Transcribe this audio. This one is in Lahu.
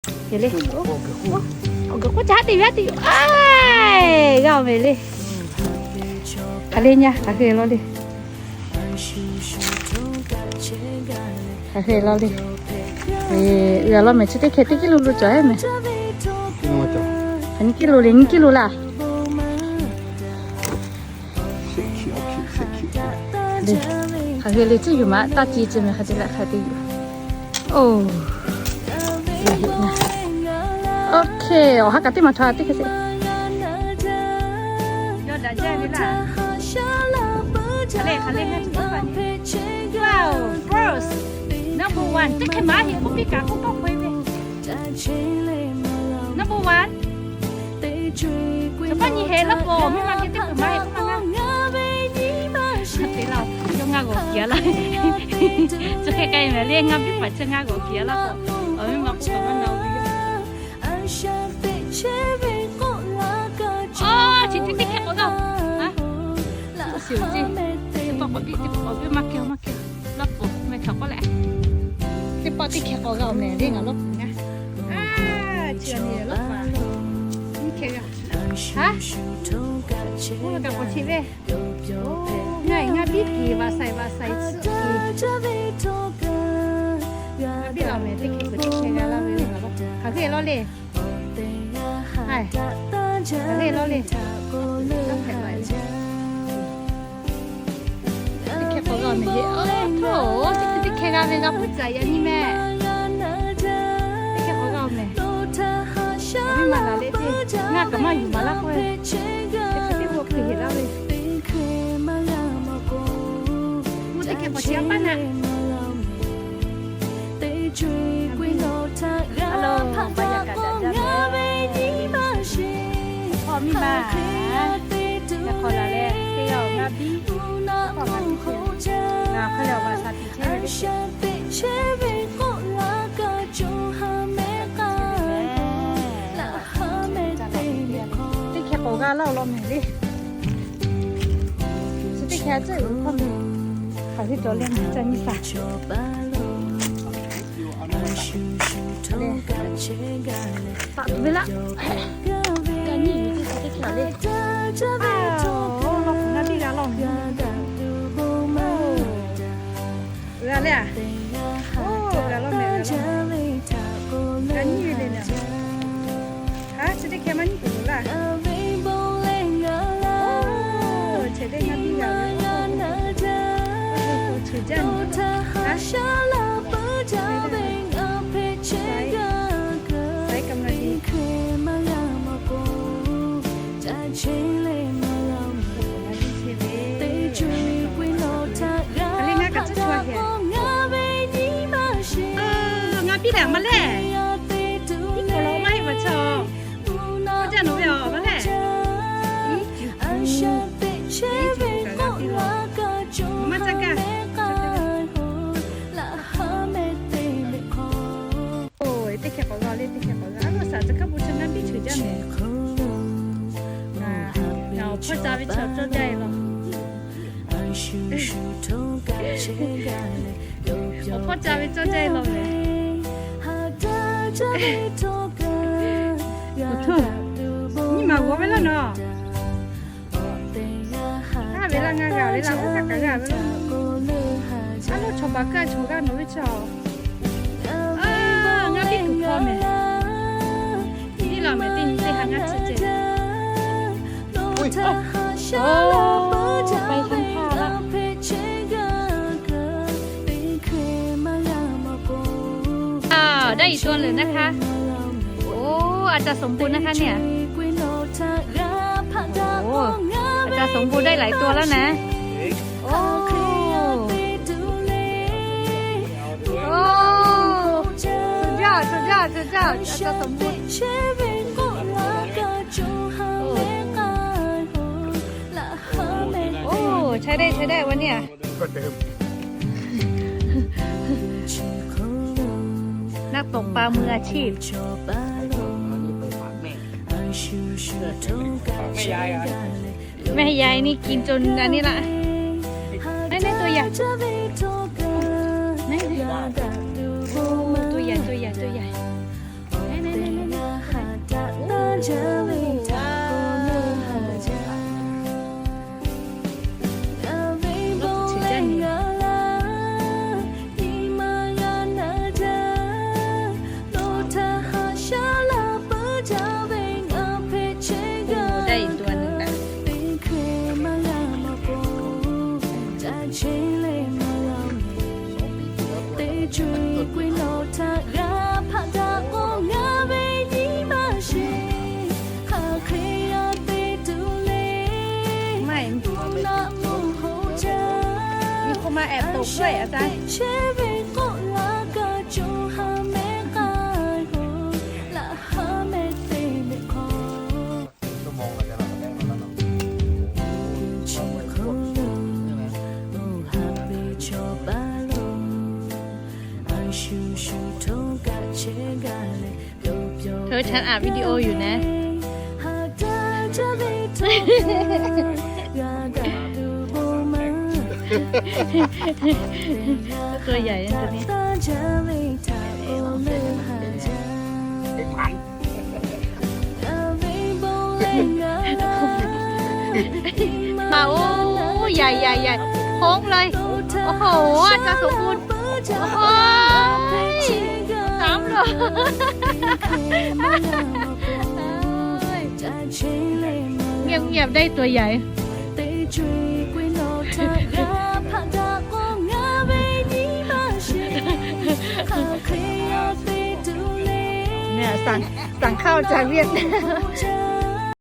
Awˬ g'uiˬ k'oˆ ca haˉ te ve haˉ te yoˬ. G'a oˬ mehˍ le. Hk'aˬ le nya, hk'aˬ hk'e law le. Hk'aˬ hk'e law le. Uiˍ a law mehˍ, chi teˇ hkeh teˇ kiˇ lo lo cawˬ heˉ mehˍ. Nyiˇ kiˇ lo le, nyiˇ kiˇ lo laˇ. Hk'aˬ hk'e le tcuhˉ yuˬ maꞈ taˇ ci ceh mehˍ, hk'a te leh hk'a te yoˬ. Oˇ, OK, awˬ ha kaꞈ teˇ maˬ htaꞈ teˇ hkeh sheˍ. Yawˇ daꞈ jaˇ ve laˇ. Wow, first, number one, teˇ hkeh maˇ heˆ k'oˆ piˇ kaꞈ k'oˆ k'oˆ hk'e ve. Number one. Chaw paˇ nyi heh laˇ k'o, miˇ ma geh teˇ hkeh maˇ heˆ k'oˆ maˇ g'a. Te laˇ, yawˇ ngaˇ g'awˬ kiˬ a laˇ. Chi hk'e k'ai mehˍ le, ngaˇ biˇ paˍ chi ngaˇ g'awˬ kiˬ a laˇ k'o, awˬ miˇ ma k'oˆ kaꞈ maˇ na ve yoˬ. Chi teˇ teˇ hkeh k'awꞈ g'a-oˬ. Shiˍ-oˬ ceˇ. Teˇ pawˆ k'awꞈ biˇ, teˇ pawˆ k'awꞈ biˇ, maˇ kehˬ maˇ kehˬ. Lawˇ pfuhˍ meh hk'aˬ k'oˆ leh, teˇ pawˆ teˇ hkeh k'awꞈ g'a-oˬ mehˍ le, ngaˬ lawˇ pfuhˍ ngaˇ. Chi a nyi lawˇ pfuhˍ a, nyiˇ hkeh g'a. Haˉ, oˇ ve kaꞈ k'awꞈ cheꞈ ve. Ngaˬ ngaˇ biˇ kiˬ vaꞈ saiˍ vaꞈ saiˍ tcuhˆ kiˬ. Ngaˇ biˇ laˬ mehˍ, teˇ hkeh k'awꞈ teˇ hkeh g'a laˇ ve le, ngaˬ lawˇ pfuhˍ hk'aˬ hk'e law le. Hk'aˬ hk'e law le. Teˇ hkeh k'awꞈ g'a mehˍ le. Oˇ, teˇ hkeh g'a ve g'a puiˉ tcuh yaꞈ nyi mehˍ. Teˇ hkeh k'awꞈ g'a-oˬ mehˍ. Awˬ viˉ ma laˬ le teˇ, ngaˇ kaꞈ maˇ yuˬ maˍ laˇ k'oˆ ve. Teˇ hkeh teˇ g'aˇ hkui heˍ laˇ ve. Mvuhˇ teˇ hkeh k'awꞈ chi a paˇ naˆ. Hello, baˬ yaꞈ kaꞈ daꞈ jaˇ ve. Hk'aw miˇ ma, hk'aˬ laˬ leh teˇ g'aˇ ngaˇ biˇ, hk'aˬ hk'e leh awˬ baˬ shaˍ tiꞈ chehˇ ve le. Teˇ hkeh k'awꞈ g'a laˇ-oˬ law mehˍ le. Chi teˇ hkeh tcuhˉ uiˍ hkawˇ mehˍ. Hk'aˬ hk'e cawˬ leh mehˍ ca nyi shaˍ. Taꞈ tuˬ ve laˇ. G'a nyi yuˬ teˇ hkeh le. Oˇ, law k'o ngaˇ biˇ g'a law mehˍ. G'a leh a? Oˇ, g'a law mehˍ, g'a law mehˍ. G'a nyi ve le naˍ. Haˉ, chi teˇ hkeh maˇ nyi tuˬ laˇ. Oˇ, chehˇ teˇ ngaˇ biˇ g'a ve. Oˇ, chehˇ jaˇ nyi. Haˉ, saiˉ kaꞈ maˇ nyi. Hk'e le ngaˇ kaꞈ tcuhˉ chaweh. Ngaˇ biˇ lehˬ maˇ lehˬ. Iˉ kaˬ lo maˇ heˆ maˬ chaw. K'oˆ jaˇ nawˬ ve awˬ maˇ lehˬ. Maˇ caˇ gaˇ. Oˇ, teˇ hkeh k'awꞈ g'a le, teˇ hkeh k'awꞈ g'a. A lo saˍ tcuh hkaˇ pu chi ngaˇ biˇ cheuˬ jaˇ mehˍ. Ngaˬ awˬ hpawˇ ca ve chaw cawˇ jaˇ e law. Awˬ hpawˇ ca ve cawˇ jaˇ e law mehˍ. Nyiˇ maˬ g'awˬ ve laˇ nawˬ. Haˉ ve laˇ ngaˇ g'a ve laˇ, oˇ hk'aˇ kaꞈ g'a ve laˇ. A lo chaw baˬ kaˇ chaw g'a nawˬ ve chaw. Ngaˇ biˇ kuiˬ hk'aw mehˍ. Biˇ law mehˍ, teˇ nyi teˇ ha ngaˇ tcuhˉ ceh. Oˇ, oˇ, paˇ hk'aˇ laˇ. Aˬ, daˇ yiˍ to lehˬ naˇ hk'aˇ. Oˇ, a ca sawˍ bon naˇ hk'aˇ neˇ a. Oˇ, a ca sawˍ bon daˇ laiˬ to laˇ naˍ. Oˇ, oˇ, สุดยอด สุดยอด สุดยอด อาจารย์สมบูรณ์ โอ้ ใช้ได้ ใช้ได้วันเนี้ย นักตกปลามืออาชีพ แม่ยายนี่กินจนอันนี้ละ ไหนๆ ตัวใหญ่ ไหนๆ โอ้ ตัวใหญ่ ตัวใหญ่ ตัวใหญ่ ไหน ได้อีกตัวหนึ่งแล้ว ไม่ มีคนมาแอบตบด้วยอาจารย์ เธอ ฉันอัดวิดีโออยู่นะ ตัวใหญ่นะตัวนี้ มา โอ้ ใหญ่ ใหญ่ ใหญ่ โค้งเลย โอ้โห อาจารย์สมบูรณ์ โอ้โห สามเลย เงียบๆ ได้ตัวใหญ่ เนี่ย สั่ง สั่งข้าวจากเวียดนาม